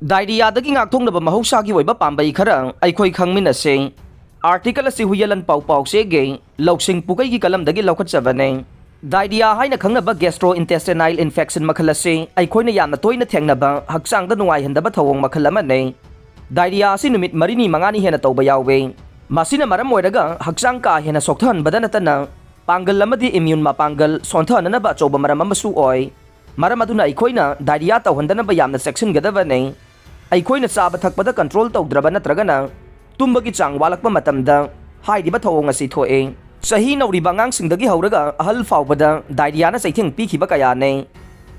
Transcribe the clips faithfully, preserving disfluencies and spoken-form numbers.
ꯗꯥꯏꯔꯤꯌꯥꯗꯒꯤ ꯉꯥꯛꯊꯣꯛꯅꯕ ꯃꯍꯧꯁꯥꯒꯤ ꯑꯣꯏꯕ ꯄꯥꯝꯕꯩ ꯈꯔ ꯑꯩꯈꯣꯏ ꯈꯪꯃꯤꯟꯅꯁꯤ꯫ ꯑꯥꯔꯇꯤꯀꯜ ꯑꯁꯤ ꯍꯨꯏꯌꯦꯂꯟ ꯄꯥꯎ ꯄꯥꯎꯆꯦꯒꯤ ꯂꯧꯁꯤꯡ ꯄꯨꯀꯩꯒꯤ ꯀꯂꯝꯗꯒꯤ ꯂꯧꯈꯠꯆꯕꯅꯤ꯫ ꯗꯥꯏꯔꯤꯌꯥ ꯍꯥꯏꯅ ꯈꯪꯅꯕ gastrointestinal infection ꯃꯈꯜ ꯑꯁꯤ ꯑꯩꯈꯣꯏꯅ ꯌꯥꯝꯅ ꯇꯣꯏꯅ ꯊꯦꯡꯅꯕ ꯍꯛꯆꯥꯡꯗ ꯅꯨꯡꯉꯥꯏꯍꯟꯗꯕ ꯊꯧꯑꯣꯡ ꯃꯈꯜ ꯑꯃꯅꯤ꯫ ꯗꯥꯏꯔꯤꯌꯥ ꯑꯁꯤ ꯅꯨꯃꯤꯠ ꯃꯔꯤꯅꯤ ꯃꯉꯥꯅꯤ ꯍꯦꯟꯅ ꯇꯧꯕ ꯌꯥꯎꯏ꯫ ꯃꯁꯤꯅ ꯃꯔꯝ ꯑꯣꯏꯔꯒ ꯍꯛꯆꯥꯡ ꯀꯥ ꯍꯦꯟꯅ ꯁꯣꯛꯊꯍꯟꯕꯗ ꯅꯠꯇꯅ ꯄꯥꯡꯒꯜ ꯑꯃꯗꯤ immune ꯃꯄꯥꯡꯒꯜ ꯁꯣꯟꯊꯍꯟꯅꯅꯕ ꯑꯆꯧꯕ ꯃꯔꯝ ꯑꯃꯁꯨ ꯑꯣꯏ꯫ ꯃꯔꯝ ꯑꯗꯨꯅ ꯑꯩꯈꯣꯏꯅ ꯗꯥꯏꯔꯤꯌꯥ ꯇꯧꯍꯟꯗꯅꯕ ꯌꯥꯝꯅ ꯆꯦꯛꯁꯤꯟꯒꯗꯕꯅꯤ꯫ ꯑꯩꯈꯣꯏꯅ ꯆꯥꯕ ꯊꯛꯄꯗ control ꯇꯧꯗ꯭ꯔꯕ ꯅꯠꯇ꯭ꯔꯒꯅ ꯇꯨꯝꯕꯒꯤ ꯆꯥꯡ ꯋꯥꯠꯂꯛꯄ ꯃꯇꯝꯗ ꯍꯥꯏꯔꯤꯕ ꯊꯧꯑꯣꯡ ꯑꯁꯤ ꯊꯣꯛꯏ꯫ ꯆꯍꯤ ꯅꯧꯔꯤꯕ ꯑꯉꯥꯡꯁꯤꯡꯗꯒꯤ ꯍꯧꯔꯒ ꯑꯍꯜ ꯐꯥꯎꯕꯗ ꯗꯥꯏꯔꯤꯌꯥꯅ ꯆꯩꯊꯦꯡ ꯄꯤꯈꯤꯕ ꯀꯌꯥꯅꯤ꯫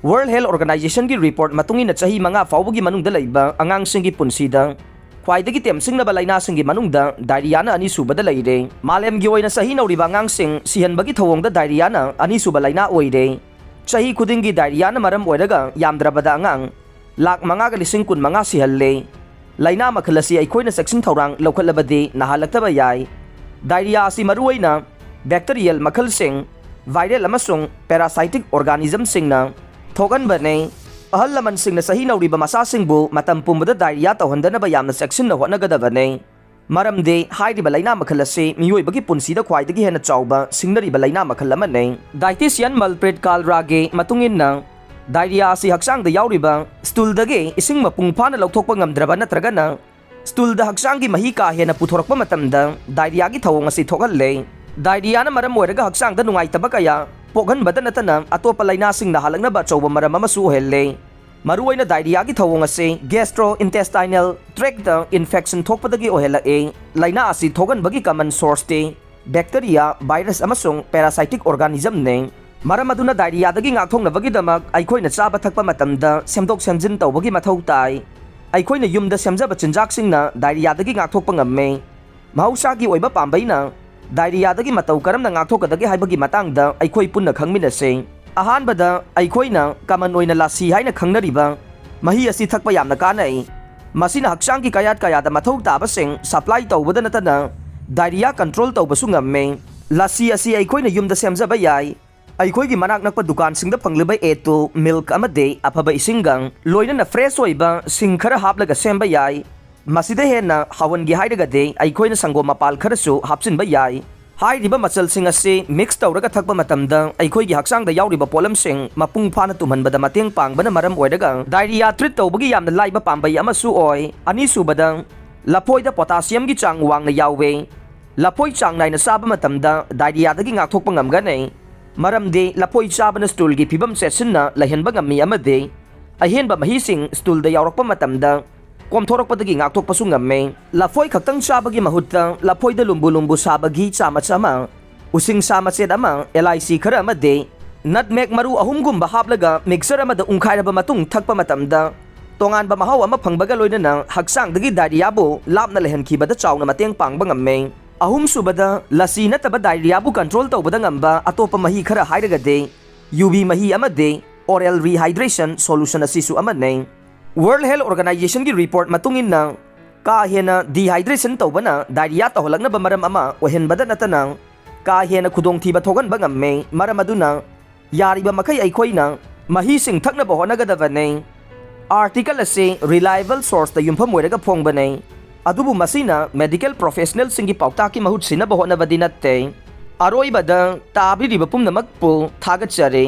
World Health Organizationꯒꯤ report ꯃꯇꯨꯡ ꯏꯟꯅ ꯆꯍꯤ ꯃꯉꯥ ꯐꯥꯎꯕꯒꯤ ꯃꯅꯨꯡꯗ ꯂꯩꯕ ꯑꯉꯥꯡꯁꯤꯡꯒꯤ ꯄꯨꯟꯁꯤꯗ ꯈ꯭ꯋꯥꯏꯗꯒꯤ ꯇꯦꯝꯁꯤꯡꯅꯕ ꯂꯥꯏꯅꯥꯁꯤꯡꯒꯤ ꯃꯅꯨꯡꯗ ꯗꯥꯏꯔꯤꯌꯥꯅ ꯑꯅꯤꯁꯨꯕꯗ ꯂꯩꯔꯦ꯫ ꯃꯥꯂꯦꯝꯒꯤ ꯑꯣꯏꯅ ꯆꯍꯤ ꯅꯧꯔꯤꯕ ꯑꯉꯥꯡꯁꯤꯡ ꯁꯤꯍꯟꯕꯒꯤ ꯊꯧꯑꯣꯡꯗ ꯗꯥꯏꯔꯤꯌꯥꯅ ꯑꯅꯤꯁꯨꯕ ꯂꯥꯏꯅꯥ ꯑꯣꯏꯔꯦ꯫ ꯆꯍꯤ ꯈꯨꯗꯤꯡꯒꯤ ꯗꯥꯏꯔꯤꯌꯥꯅ ꯃꯔꯝ ꯑꯣꯏꯔꯒ ꯌꯥꯝꯗ꯭ꯔꯕꯗ ꯑꯉꯥꯡ ꯂꯥꯈ ꯃꯉꯥꯒ ꯂꯤꯁꯤꯡ ꯀꯨꯟ ꯃꯉꯥ ꯁꯤꯍꯜꯂꯦ꯫ ꯂꯥꯏꯅꯥ ꯃꯈꯜ ꯑꯁꯤ ꯑꯩꯈꯣꯏꯅ ꯆꯦꯛꯁꯤꯟ ꯊꯧꯔꯥꯡ ꯂꯧꯈꯠꯂꯕꯗꯤ ꯅꯥꯍꯜꯂꯛꯇꯕ ꯌꯥꯏ꯫ ꯗꯥꯏꯔꯤꯌꯥ ꯑꯁꯤ ꯃꯔꯨꯑꯣꯏꯅ bacterial ꯃꯈꯜꯁꯤꯡ, viral ꯑꯃꯁꯨꯡ parasitic organismꯁꯤꯡꯅ ꯊꯣꯛꯍꯟꯕꯅꯤ꯫ ꯑꯍꯜ ꯂꯃꯟꯁꯤꯡꯅ ꯆꯍꯤ ꯅꯧꯔꯤꯕ ꯃꯆꯥꯁꯤꯡꯕꯨ ꯃꯇꯝ ꯄꯨꯝꯕꯗ ꯗꯥꯏꯔꯤꯌꯥ ꯇꯧꯍꯟꯗꯅꯕ ꯌꯥꯝꯅ ꯆꯦꯛꯁꯤꯟꯅ ꯍꯣꯠꯅꯒꯗꯕꯅꯤ꯫ ꯃꯔꯝꯗꯤ ꯍꯥꯏꯔꯤꯕ ꯂꯥꯏꯅꯥ ꯃꯈꯜ ꯑꯁꯤ ꯃꯤꯑꯣꯏꯕꯒꯤ ꯄꯨꯟꯁꯤꯗ ꯈ꯭ꯋꯥꯏꯗꯒꯤ ꯍꯦꯟꯅ ꯆꯥꯎꯕ ꯁꯤꯡꯅꯔꯤꯕ ꯂꯥꯏꯅꯥ ꯃꯈꯜ ꯑꯃꯅꯤ꯫ Dietitian Malpreet Kaur Rage ꯃꯇꯨꯡ ꯏꯟꯅ, ꯗꯥꯏꯔꯤꯌꯥ ꯑꯁꯤ ꯍꯛꯆꯥꯡꯗ ꯌꯥꯎꯔꯤꯕ stoolꯗꯒꯤ ꯏꯁꯤꯡ ꯃꯄꯨꯡ ꯐꯥꯅ ꯂꯧꯊꯣꯛꯄ ꯉꯝꯗ꯭ꯔꯕ ꯅꯠꯇ꯭ꯔꯒꯅ stoolꯗ ꯍꯛꯆꯥꯡꯒꯤ ꯃꯍꯤ ꯀꯥ ꯍꯦꯟꯅ ꯄꯨꯊꯣꯔꯛꯄ ꯃꯇꯝꯗ ꯗꯥꯏꯔꯤꯌꯥꯒꯤ ꯊꯧꯑꯣꯡ ꯑꯁꯤ ꯊꯣꯛꯍꯜꯂꯦ꯫ ꯗꯥꯏꯔꯤꯌꯥꯅ ꯃꯔꯝ ꯑꯣꯏꯔꯒ ꯍꯛꯆꯥꯡꯗ ꯅꯨꯡꯉꯥꯏꯇꯕ ꯀꯌꯥ ꯄꯣꯛꯍꯟꯕꯗ ꯅꯠꯇꯅ ꯑꯇꯣꯞꯄ ꯂꯥꯏꯅꯥꯁꯤꯡ ꯅꯥꯍꯜꯂꯛꯅꯕ ꯑꯆꯧꯕ ꯃꯔꯝ ꯑꯃꯁꯨ ꯑꯣꯏꯍꯜꯂꯦ꯫ ꯃꯔꯨꯑꯣꯏꯅ ꯗꯥꯏꯔꯤꯌꯥꯒꯤ ꯊꯧꯑꯣꯡ ꯑꯁꯤ gastrointestinal tractꯇ infection ꯊꯣꯛꯄꯗꯒꯤ ꯑꯣꯏꯍꯜꯂꯛꯏ꯫ ꯂꯥꯏꯅꯥ ꯑꯁꯤ ꯊꯣꯛꯍꯟꯕꯒꯤ common sourceꯇꯤ bacteria, virus ꯑꯃꯁꯨꯡ parasitic organismꯅꯤ꯫ ꯃꯔꯝ ꯑꯗꯨꯅ ꯗꯥꯏꯔꯤꯌꯥꯗꯒꯤ ꯉꯥꯛꯊꯣꯛꯅꯕꯒꯤꯗꯃꯛ ꯑꯩꯈꯣꯏꯅ ꯆꯥꯕ ꯊꯛꯄ ꯃꯇꯝꯗ ꯁꯦꯝꯗꯣꯛ ꯁꯦꯝꯖꯤꯟ ꯇꯧꯕꯒꯤ ꯃꯊꯧ ꯇꯥꯏ꯫ ꯑꯩꯈꯣꯏꯅ ꯌꯨꯝꯗ ꯁꯦꯝꯖꯕ ꯆꯤꯟꯖꯥꯛꯁꯤꯡꯅ ꯗꯥꯏꯔꯤꯌꯥꯗꯒꯤ ꯉꯥꯛꯊꯣꯛꯄ ꯉꯝꯃꯤ꯫ ꯃꯍꯧꯁꯥꯒꯤ ꯑꯣꯏꯕ ꯄꯥꯝꯕꯩꯅ ꯗꯥꯏꯔꯤꯌꯥꯗꯒꯤ ꯃꯇꯧ ꯀꯔꯝꯅ ꯉꯥꯛꯊꯣꯛꯀꯗꯒꯦ ꯍꯥꯏꯕꯒꯤ ꯃꯇꯥꯡꯗ ꯑꯩꯈꯣꯏ ꯄꯨꯟꯅ ꯈꯪꯃꯤꯟꯅꯁꯤ꯫ ꯑꯍꯥꯟꯕꯗ, ꯑꯩꯈꯣꯏꯅ common ꯑꯣꯏꯅ ꯂꯥꯁꯤ ꯍꯥꯏꯅ ꯈꯪꯅꯔꯤꯕ ꯃꯍꯤ ꯑꯁꯤ ꯊꯛꯄ ꯌꯥꯝꯅ ꯀꯥꯟꯅꯩ꯫ ꯃꯁꯤꯅ ꯍꯛꯆꯥꯡꯒꯤ ꯀꯌꯥꯠ ꯀꯌꯥꯗ ꯃꯊꯧ ꯇꯥꯕꯁꯤꯡ supply ꯇꯧꯕꯗ ꯅꯠꯇꯅ ꯗꯥꯏꯔꯤꯌꯥ control ꯇꯧꯕꯁꯨ ꯉꯝꯃꯤ꯫ ꯂꯥꯁꯤ ꯑꯁꯤ ꯑꯩꯈꯣꯏꯅ ꯌꯨꯝꯗ ꯁꯦꯝꯖꯕ ꯌꯥꯏ꯫ ꯑꯩꯈꯣꯏꯒꯤ ꯃꯅꯥꯛ ꯅꯛꯄ ꯗꯨꯀꯥꯟꯁꯤꯡꯗ ꯐꯪꯂꯤꯕ ꯑꯦ ꯇꯨ ꯃꯤꯜꯛ ꯑꯃꯗꯤ ꯑꯐꯕ ꯏꯁꯤꯡꯒ ꯂꯣꯏꯅꯅ ꯐ꯭ꯔꯦꯁ ꯑꯣꯏꯕ ꯁꯤꯡ ꯈꯔ ꯍꯥꯞꯂꯒ ꯁꯦꯝꯕ ꯌꯥꯏ꯫ ꯃꯁꯤꯗ ꯍꯦꯟꯅ ꯍꯥꯎꯍꯟꯒꯦ ꯍꯥꯏꯔꯒꯗꯤ ꯑꯩꯈꯣꯏꯅ ꯁꯪꯒꯣꯝ ꯃꯄꯥꯜ ꯈꯔꯁꯨ ꯍꯥꯞꯆꯤꯟꯕ ꯌꯥꯏ꯫ ꯍꯥꯏꯔꯤꯕ ꯃꯆꯜꯁꯤꯡ ꯑꯁꯤ ꯃꯤꯛꯁ ꯇꯧꯔꯒ ꯊꯛꯄ ꯃꯇꯝꯗ ꯑꯩꯈꯣꯏꯒꯤ ꯍꯛꯆꯥꯡꯗ ꯌꯥꯎꯔꯤꯕ ꯄꯣꯠꯂꯝꯁꯤꯡ ꯃꯄꯨꯡ ꯐꯥꯅ ꯇꯨꯝꯍꯟꯕꯗ ꯃꯇꯦꯡ ꯄꯥꯡꯕꯅ ꯃꯔꯝ ꯑꯣꯏꯔꯒ ꯗꯥꯏꯔꯤꯌꯥ ꯇ꯭ꯔꯤꯠ ꯇꯧꯕꯒꯤ ꯌꯥꯝꯅ ꯂꯥꯏꯕ ꯄꯥꯝꯕꯩ ꯑꯃꯁꯨ ꯑꯣꯏ꯫ ꯑꯅꯤꯁꯨꯕꯗ, ꯂꯐꯣꯏꯗ ꯄꯣꯇꯥꯁꯤꯌꯝꯒꯤ ꯆꯥꯡ ꯋꯥꯡꯅ ꯌꯥꯎꯋꯦ꯫ ꯂꯐꯣꯏ ꯆꯥꯡ ꯅꯥꯏꯅ ꯆꯥꯕ ꯃꯇꯝꯗ ꯗꯥꯏꯔꯤꯌꯥꯗꯒꯤ ꯉꯥꯛꯊꯣꯛꯄ ꯉꯝꯒꯅꯤ꯫ ꯃꯔꯝꯗꯤ ꯂꯐꯣꯏ ꯆꯥꯕꯅ ꯁ꯭ꯇꯨꯜꯒꯤ ꯐꯤꯕꯝ ꯆꯦꯠꯁꯤꯟꯅ ꯂꯩꯍꯟꯕ ꯉꯝꯃꯤ ꯑꯃꯗꯤ ꯑꯍꯦꯟꯕ ꯃꯍꯤꯁꯤꯡ ꯁ꯭ꯇꯨꯜꯗ ꯌꯥꯎꯔꯛꯄ ꯃꯇꯝꯗ ꯀꯣꯝꯊꯣꯔꯛꯄꯗꯒꯤ ꯉꯥꯛꯊꯣꯛꯄꯁꯨ ꯉꯝꯃꯤ꯫ ꯂꯐꯣꯏ ꯈꯛꯇꯪ ꯆꯥꯕꯒꯤ ꯃꯍꯨꯠꯇ ꯂꯐꯣꯏꯗ ꯂꯨꯝꯕꯨ ꯂꯨꯝꯕꯨ ꯁꯥꯕ ꯘꯤ ꯆꯥꯃꯆ ꯑꯃ, ꯎꯁꯤꯡꯁꯥ ꯃꯆꯦꯠ ꯑꯃ, ꯑꯦꯂꯥꯏꯆꯤ ꯈꯔ ꯑꯃꯗꯤ ꯅꯠꯃꯦꯒ ꯃꯔꯨ ꯑꯍꯨꯝꯒꯨꯝꯕ ꯍꯥꯞꯂꯒ ꯃꯤꯛꯁꯔ ꯑꯃꯗ ꯎꯪꯈꯥꯏꯔꯕ ꯃꯇꯨꯡ ꯊꯛꯄ ꯃꯇꯝꯗ ꯇꯣꯉꯥꯟꯕ ꯃꯍꯥꯎ ꯑꯃ ꯐꯪꯕꯒ ꯂꯣꯏꯅꯅ ꯍꯛꯆꯥꯡꯗꯒꯤ ꯗꯥꯏꯔꯤꯌꯥꯕꯨ ꯂꯥꯞꯅ ꯂꯩꯍꯟꯈꯤꯕꯗ ꯆꯥꯎꯅ ꯃꯇꯦꯡ ꯄꯥꯡꯕ ꯉꯝꯃꯤ꯫ ꯑꯍꯨꯝꯁꯨꯕꯗ, ꯂꯁꯤ ꯅꯠꯇꯕ ꯗꯥꯏꯔꯤꯌꯥꯕꯨ ꯀꯟꯇ꯭ꯔꯣꯜ ꯇꯧꯕꯗ ꯉꯝꯕ ꯑꯇꯣꯞꯄ ꯃꯍꯤ ꯈꯔ ꯍꯥꯏꯔꯒꯗꯤ ꯌꯨꯕꯤ ꯃꯍꯤ ꯑꯃꯗꯤ oral rehydration solution ꯑꯁꯤꯁꯨ ꯑꯃꯅꯤ꯫ World Health Organizationꯒꯤ ꯔꯤꯄꯣꯔꯠ ꯃꯇꯨꯡ ꯏꯟꯅ, ꯀꯥ ꯍꯦꯟꯅ ꯗꯤꯍꯥꯏꯗ꯭ꯔꯦꯁꯟ ꯇꯧꯕꯅ ꯗꯥꯏꯔꯤꯌꯥ ꯇꯧꯍꯜꯂꯛꯅꯕ ꯃꯔꯝ ꯑꯃ ꯑꯣꯏꯍꯟꯕꯗ ꯅꯠꯇꯅ, ꯀꯥ ꯍꯦꯟꯅ ꯈꯨꯗꯣꯡꯊꯤꯕ ꯊꯣꯛꯍꯟꯕ ꯉꯝꯃꯤ꯫ ꯃꯔꯝ ꯑꯗꯨꯅ, ꯌꯥꯔꯤꯕ ꯃꯈꯩ ꯑꯩꯈꯣꯏꯅ ꯃꯍꯤꯁꯤꯡ ꯊꯛꯅꯕ ꯍꯣꯠꯅꯒꯗꯕꯅꯤ꯫ ꯑꯥꯔꯇꯤꯀꯜ ꯑꯁꯤ ꯔꯤꯂꯥꯏꯕꯜ ꯁꯣꯔꯁꯇ ꯌꯨꯝꯐꯝ ꯑꯣꯏꯔꯒ ꯐꯣꯡꯕꯅꯤ, ꯑꯗꯨꯕꯨ ꯃꯁꯤꯅ ꯃꯦꯗꯤꯀꯦꯜ ꯄ꯭ꯔꯣꯐꯦꯁꯅꯦꯜꯁꯤꯡꯒꯤ ꯄꯥꯎꯇꯥꯛꯀꯤ ꯃꯍꯨꯠ ꯁꯤꯟꯅꯕ ꯍꯣꯠꯅꯕꯗꯤ ꯅꯠꯇꯦ꯫ ꯑꯔꯣꯏꯕꯗ, ꯇꯥꯕꯤꯔꯤꯕ ꯄꯨꯝꯅꯃꯛꯄꯨ ꯊꯥꯒꯠꯆꯔꯤ꯫